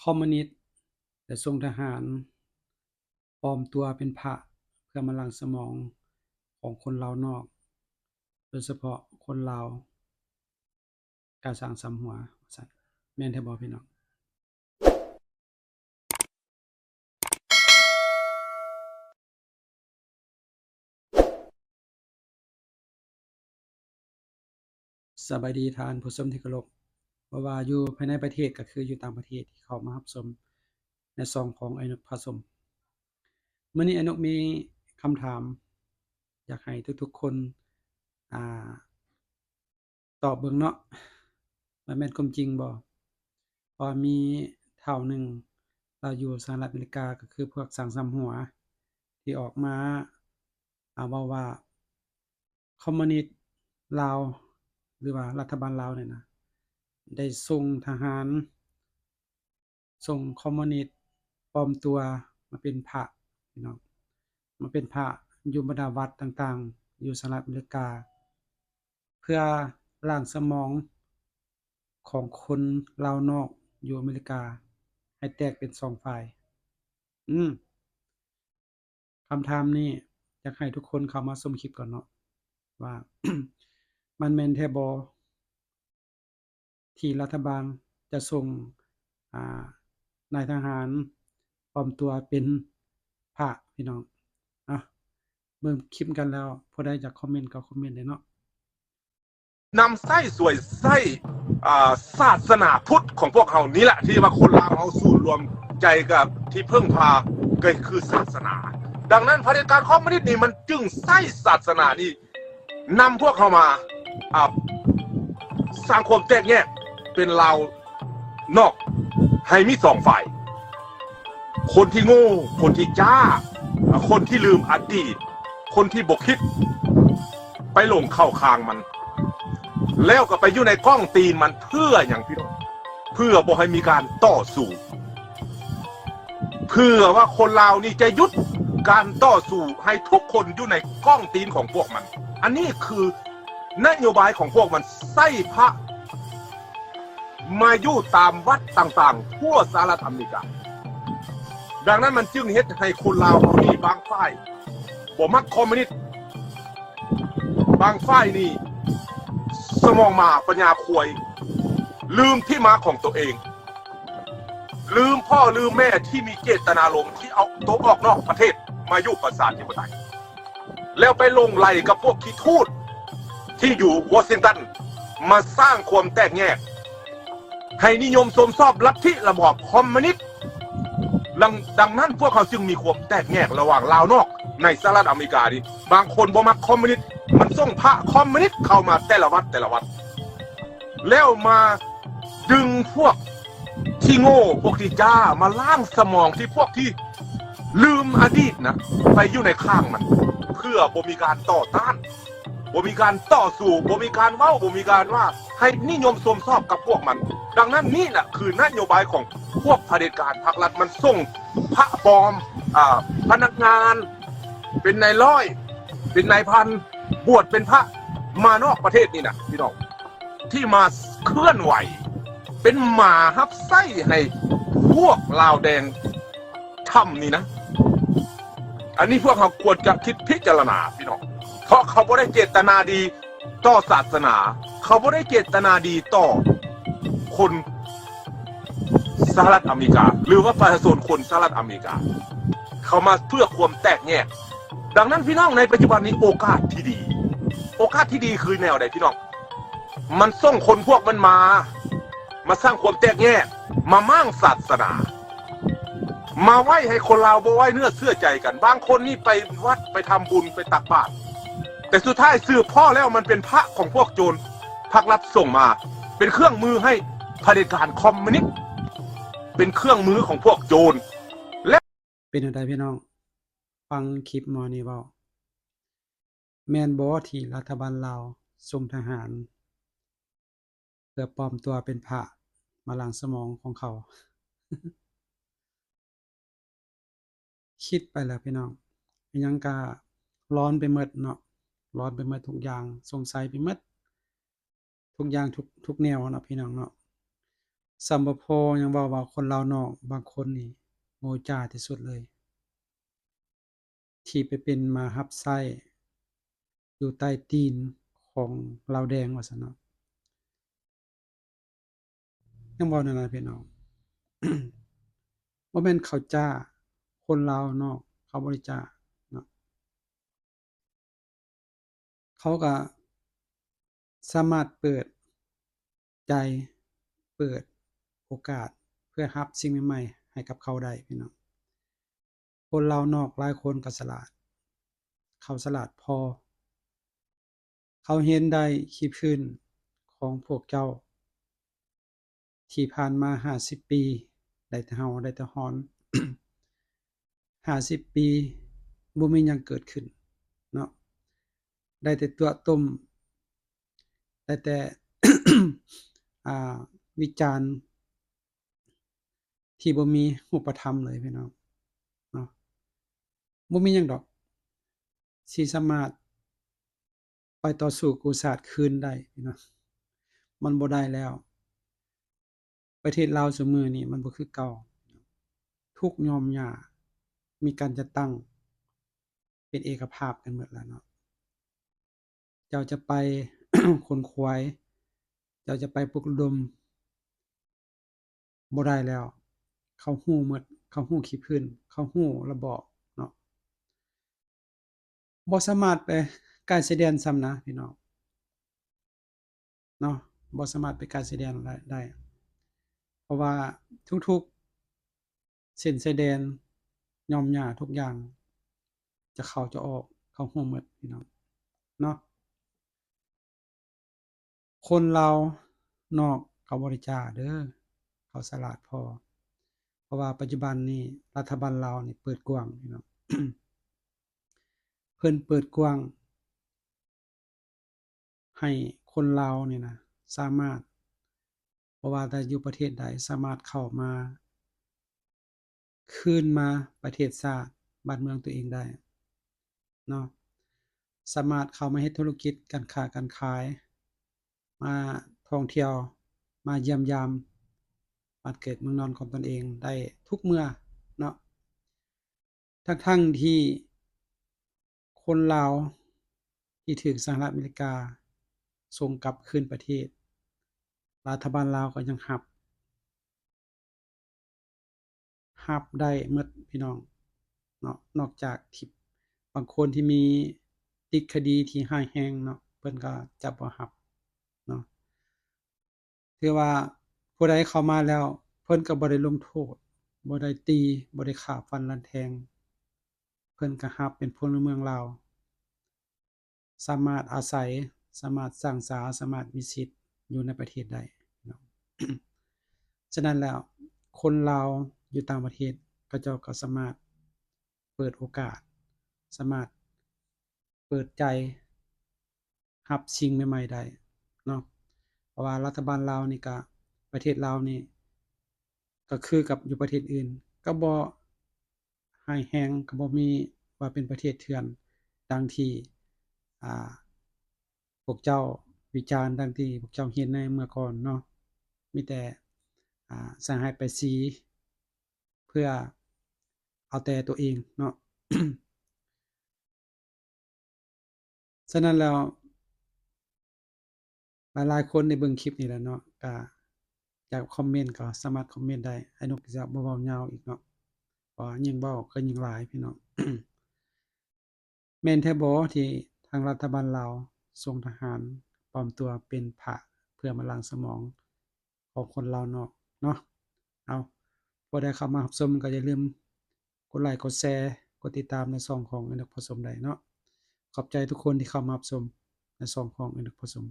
ຄອມມູນິດໄດ້ສົ່ງທະຫານປອມຕົວເປັນພະ ເພື່ອມາລ້າງສະໝອງຂອງຄົນລາວນອກ, ໂດຍສະເພາະຄົນລາວກາສ້າງສຳຫົວ ວ່າຊັ້ນ. ແມ່ນແທ້ບໍ່ພີ່ນ້ອງ? ສະບາຍດີທ່ານຜູ້ຊົມທີ່ເຄົາລົບ, ບໍ່ວ່າຢູ່ພາຍໃນປະເທດກໍຄືຢູ່ຕ່າງປະເທດທີ່ເຂົ້າມາຮັບຊົມໃນຊ່ອງຂອງອ້າຍນົກພາຊົມ. ມື້ນີ້ອ້າຍນົກມີຄຳຖາມ ຢາກໃຫ້ທຸກໆຄົນ ອ່າ ຕອບເບິ່ງເນາະ ວ່າແມ່ນຄວາມຈິງບໍ່? ເພາະວ່າມີທ້າວໜຶ່ງ ລາວຢູ່ສະຫະລັດອາເມລິກາ ກໍຄືພວກຊ່າງສຳຫົວ ທີ່ອອກມາ ອ່າ ເວົ້າວ່າຄອມມູນິດລາວ ຫຼືວ່າລັດຖະບານລາວນີ້ນະ ໄດ້ສົ່ງທະຫານ ສົ່ງຄອມມູນິດປອມຕົວມາເປັນພະ ພີ່ນ້ອງ, ມາເປັນພະຢູ່ບັນດາວັດຕ່າງໆ ຢູ່ສະຫະລັດອາເມລິກາ ເພື່ອລ້າງສະໝອງຂອງຄົນລາວນອກຢູ່ອາເມລິກາ ໃຫ້ແຕກເປັນສອງຝ່າຍ. ອືມ ຄຳຖາມນີ້ ຢາກໃຫ້ທຸກຄົນເຂົ້າມາຊົມຄລິບກ່ອນເນາະ ວ່າ ມັນແມ່ນແທ້ບໍ່ ທີ່ລັດຖະບານຈະສົ່ງ ອ່າ ນາຍທະຫານປອມຕົວເປັນພະ ພີ່ນ້ອງ. ເອົາ ເບິ່ງຄລິບກັນແລ້ວ ຜູ້ໃດຢາກຄອມເມັນກໍຄອມເມັນໄດ້ເນາະ. ນຳໃຊ້ສວຍໃຊ້ ອ່າ ສາສະໜາພຸດຂອງພວກເຮົານີ້ແຫຼະ ທີ່ວ່າຄົນລາວເຮົາສູນລວມໃຈກັບທີ່ເພິ່ງພາ ກໍຄືສາສະໜາ. ດັ່ງນັ້ນ ຜະເດັດການຄອມມູນິດນີ້ ມັນຈຶ່ງໃຊ້ສາສະໜານີ້ນຳພວກເຮົາມາ ອ່າ ສ້າງຄວາມແຕກແຍກເປັນລາວ ນອກໃຫ້ມີສອງຝ່າຍ, ຄົນທີ່ໂງ່, ຄົນທີ່ຈ້າ, ຄົນທີ່ລືມອະດີດ, ຄົນທີ່ບໍ່ຄິດ ໄປຫຼົງເຂົ້າຂ້າງມັນ ແລ້ວກໍໄປຢູ່ໃນກ້ອງຕີນມັນ. ເພື່ອຫຍັງພີ່ນ້ອງ? ເພື່ອບໍ່ໃຫ້ມີການຕໍ່ສູ້, ເພື່ອວ່າຄົນລາວນີ້ຈະຢຸດການຕໍ່ສູ້ ໃຫ້ທຸກຄົນຢູ່ໃນກ້ອງຕີນຂອງພວກມັນ. ອັນນີ້ຄືນະໂຍບາຍຂອງພວກມັນ, ໃຊ້ພະ ມາຢູ່ຕາມວັດຕ່າງໆ ທົ່ວສະຫະລັດອາເມລິກາ. ດັ່ງນັ້ນມັນຈຶ່ງເຮັດໃຫ້ຄົນລາວຜູ້ນີ້ບາງຝ່າຍບໍ່ມັກຄອມມູນິດ, ບາງຝ່າຍນີ້ສະໝອງໝາປັນຍາຄວາຍ, ລືມທີ່ມາຂອງຕົວເອງ, ລືມພໍ່ລືມແມ່ທີ່ມີເຈດຕະນາລົມທີ່ເອົາໂຕອອກນອກປະເທດມາຢູ່ປະຊາທິປະໄຕ. ແລ້ວໄປຫຼົງໄຫຼກັບພວກຂີ້ທູດທີ່ຢູ່ວໍຊິງຕັນ ມາສ້າງຄວາມແຕກແຍກ ໃຫ້ນິຍົມຊົມຊອບລັດທິລະບອບຄອມມູນິດ. ດັ່ງ ດັ່ງນັ້ນພວກເຮົາຈຶ່ງມີຄວາມແຕກແຍກລະຫວ່າງລາວນອກໃນສະຫະລັດອາເມລິການີ້. ບາງຄົນບໍ່ມັກຄອມມູນິດ, ມັນສົ່ງພະຄອມມູນິດເຂົ້າມາແຕ່ລະວັດ ແຕ່ລະວັດ ແລ້ວມາ ດຶງພວກທີ່ໂງ່ ພວກທີ່ຈ້າ ມາລ້າງສະໝອງທີ່ພວກທີ່ລືມອະດີດນະ ໄປຢູ່ໃນຂ້າງມັນ ເພື່ອບໍ່ມີການຕໍ່ຕ້ານ, ບໍ່ມີການຕໍ່ສູ້, ບໍ່ມີການເວົ້າ, ບໍ່ມີການວ່າ ໃຫ້ນິຍົມຊົມຊອບກັບພວກມັນ. ດັ່ງນັ້ນນີ້ນະ ຄືນະໂຍບາຍຂອງພວກຜະເດັດການພັກລັດ, ມັນສົ່ງພະປອມ, ອາ, ພະນັກງານ ເປັນນາຍຮ້ອຍ ເປັນນາຍພັນ ບວດເປັນພະມານອກປະເທດນີ້ນະ ພີ່ນ້ອງ, ທີ່ມາເຄື່ອນໄຫວ ເປັນໝາຮັບໃຊ້ໃຫ້ພວກລາວແດງທຳນີ້ນະ. ອັນນີ້ພວກເຮົາຄວນຈະຄິດພິຈາລະນາ ພີ່ນ້ອງ, ເພາະເຂົາບໍ່ໄດ້ເຈດຕະນາດີ ຕໍ່ສາສະໜາ, ເຂົາບໍ່ໄດ້ເຈດຕະນາດີຕໍ່ຄົນສະຫະລັດອາເມລິກາ ຫຼືວ່າປະຊາຊົນຄົນສະຫະລັດອາເມລິກາ, ເຂົາມາເພື່ອຄວາມແຕກແຍກ. ດັ່ງນັ້ນ ພີ່ນ້ອງ, ໃນປັດຈຸບັນນີ້ໂອກາດທີ່ດີ, ໂອກາດທີ່ດີຄືແນວໃດ ພີ່ນ້ອງ? ມັນສົ່ງຄົນພວກມັນມາ, ມາສ້າງຄວາມແຕກແຍກ, ມາມ້າງສາສະໜາ, ມາໄວ້ໃຫ້ຄົນລາວບໍ່ໄວ້ເນື້ອເຊື່ອໃຈກັນ. ບາງຄົນນີ້ໄປວັດ, ໄປທຳບຸນ, ໄປຕັກບາດ, ແຕ່ສຸດທ້າຍສືບພໍ້ແລ້ວມັນເປັນພະຂອງພວກໂຈນ ພັກລັດສົ່ງມາ ເປັນເຄື່ອງມືໃຫ້ຜະເດັດການຄອມມູນິດ, ເປັນເຄື່ອງມືຂອງພວກໂຈນ. ແລະ ເປັນແນວໃດພີ່ນ້ອງ? ຟັງຄລິບໝໍນີ້ເວົ້າ, ແມ່ນບໍ່ທີ່ລັດຖະບານລາວສົ່ງທະຫານເພື່ອປອມຕົວເປັນພະມາລ້າງສະໝອງຂອງເຂົາ? ຄິດໄປແລ້ວພີ່ນ້ອງ, ອີ່ຫຍັງກະຮ້ອນໄປໝົດເນາະ, ຮ້ອນໄປໝົດທຸກຢ່າງ, ສົງໄສໄປໝົດທຸກຢ່າງ ທຸກ ທຸກແນວເນາະ ພີ່ນ້ອງເນາະ. ຊ້ຳບໍ່ພໍຍັງເວົ້າວ່າຄົນລາວນອກບາງຄົນນີ້ໂງ່ຈ້າທີ່ສຸດເລີຍ ທີ່ໄປເປັນໝາຮັບໃຊ້ຢູ່ໃຕ້ຕີນຂອງລາວແດງວ່າຊັ້ນເນາະ. ຍັງເວົ້າແນວນັ້ນພີ່ນ້ອງ ບໍ່ແມ່ນເຂົາຈ້າ ຄົນລາວນອກເຂົາບໍ່ໄດ້ຈ້າເນາະ. ເຂົາກໍສາມາດເປີດໃຈ ເປີດໂອກາດເພື່ອຮັບສິ່ງໃໝ່ໆໃຫ້ກັບເຂົາໄດ້ພີ່ນ້ອງ. ຄົນລາວນອກຫຼາຍຄົນກໍສະຫຼາດ ເຂົາສະຫຼາດພໍ ເຂົາເຫັນໄດ້ຂີ້ພື້ນຂອງພວກເຈົ້າ ທີ່ຜ່ານມາຫ້າສິບປີ ໄດ້ແຕ່ເຫົ່າ ໄດ້ແຕ່ຫອນ ຫ້າສິບປີບໍ່ມີຫຍັງເກີດຂຶ້ນເນາະ ໄດ້ແຕ່ຕົວະຕົ້ມ ໄດ້ແຕ່ ອ່າ ວິຈານທີ່ບໍ່ມີຮູບປະທຳເລີຍພີ່ນ້ອງເນາະ. ບໍ່ມີຫຍັງດອກ ທີ່ສາມາດໄປຕໍ່ສູ້ກູ້ຊາດຄືນໄດ້ພີ່ນ້ອງ ມັນບໍ່ໄດ້ແລ້ວ. ປະເທດລາວຊຸມື້ນີ້ມັນບໍ່ຄືເກົ່າ ທຸກຫຍ້ອມຫຍ້າ ມີການຈັດຕັ້ງເປັນເອກະພາບກັນໝົດແລ້ວເນາະ. ເຈົ້າຈະໄປຂົນຂວາຍ ເຈົ້າຈະໄປປຸກລະດົມ ບໍ່ໄດ້ແລ້ວ ເຂົາຮູ້ໝົດ ເຂົາຮູ້ຂີ້ພື້ນ ເຂົາຮູ້ລະບອບເນາະ. ບໍ່ສາມາດໄປໃກ້ຊາຍແດນຊ້ຳນະພີ່ນ້ອງເນາະ ບໍ່ສາມາດໄປໃກ້ຊາຍແດນໄດ້ ໄດ້ ເພາະວ່າທຸກໆເສັ້ນຊາຍແດນ ຫຍ້ອມຫຍ້າທຸກຢ່າງ ຈະເຂົ້າຈະອອກ ເຂົາຮູ້ໝົດພີ່ນ້ອງເນາະ. ຄົນລາວນອກເຂົາບໍ່ໄດ້ຈ້າເດີ້ ເຂົາສະຫຼາດພໍ ເພາະວ່າປັດຈຸບັນນີ້ລັດຖະບານລາວນີ້ເປີດກວ້າງພີ່ນ້ອງ ເພິ່ນເປີດກວ້າງໃຫ້ຄົນລາວນີ້ນະ ສາມາດ ບໍ່ວ່າແຕ່ຢູ່ປະເທດໃດ ສາມາດເຂົ້າມາ ຄືນມາປະເທດຊາດບ້ານເມືອງຕົວເອງໄດ້ເນາະ ສາມາດເຂົ້າມາເຮັດທຸລະກິດການຄ້າການຂາຍ ມາທ່ອງທ່ຽວ ມາຢ້ຽມຢາມບ້ານເກີດເມືອງນອນຂອງຕົນເອງໄດ້ທຸກເມື່ອເນາະ ທັງໆທີ່ຄົນລາວທີ່ຖືກສະຫະລັດອາເມລິກາສົ່ງກັບຄືນປະເທດ ລັດຖະບານລາວກໍຍັງຮັບ ຮັບໄດ້ໝົດພີ່ນ້ອງເນາະ ນອກຈາກທີ່ບາງຄົນທີ່ມີຕິດຄະດີທີ່ຮ້າຍແຮງເນາະ ເພິ່ນກໍຈະບໍ່ຮັບເນາະ. ຖືວ່າຜູ້ໃດເຂົ້າມາແລ້ວ ເພິ່ນກໍບໍ່ໄດ້ລົງໂທດ ບໍ່ໄດ້ຕີ ບໍ່ໄດ້ຂ້າຟັນລັນແທງ ເພິ່ນກໍຮັບເປັນພົນລະເມືອງລາວ ສາມາດອາໄສ ສາມາດສ້າງສາ ສາມາດມີສິດຢູ່ໃນປະເທດໄດ້ເນາະ. ສະນັ້ນແລ້ວ ຄົນລາວຢູ່ຕ່າງປະເທດ ເຂົາເຈົ້າກໍສາມາດເປີດໂອກາດ ສາມາດເປີດໃຈຮັບສິ່ງໃໝ່ໆໄດ້ເນາະ ເພາະວ່າລັດຖະບານລາວນີ້ກະ ປະເທດລາວນີ້ ກໍຄືກັບຢູ່ປະເທດອື່ນ ກໍບໍ່ຮ້າຍແຮງ ກໍບໍ່ມີວ່າເປັນປະເທດເຖື່ອນດັ່ງທີ່ ອ່າ ພວກເຈົ້າວິຈານ ດັ່ງທີ່ພວກເຈົ້າເຫັນໃນເມື່ອກ່ອນເນາະ ມີແຕ່ ອ່າ ໃສ່ຮ້າຍປ້າຍສີ ເພື່ອເອົາແຕ່ຕົວເອງເນາະ. ສະນັ້ນແລ້ວ ຫຼາຍໆຄົນໄດ້ເບິ່ງຄລິບນີ້ແລ້ວເນາະ ກະຢາກຄອມເມັນກໍສາມາດຄອມເມັນໄດ້ ອ້າຍນົກຈະບໍ່ເວົ້າຍາວອີກເນາະ ເພາະວ່າຍິ່ງເວົ້າກໍຍິ່ງຫຼາຍພີ່ນ້ອງ. ແມ່ນແທ້ບໍ່ທີ່ທາງລັດຖະບານລາວສົ່ງທະຫານປອມຕົວເປັນພະ ເພື່ອມາລ້າງສະໝອງຂອງຄົນລາວນອກເນາະ? ເອົາ ຜູ້ໃດເຂົ້າມາຮັບຊົມກໍຢ່າລືມກົດໄລ ກົດແຊ ກົດຕິດຕາມໃນຊ່ອງຂອງອ້າຍນົກ ພໍ່ສົມ ໄດ້ເນາະ. ຂອບໃຈທຸກຄົນທີ່ເຂົ້າມາຮັບຊົມໃນຊ່ອງຂອງອ້າຍນົກ ພໍ່ສົມ.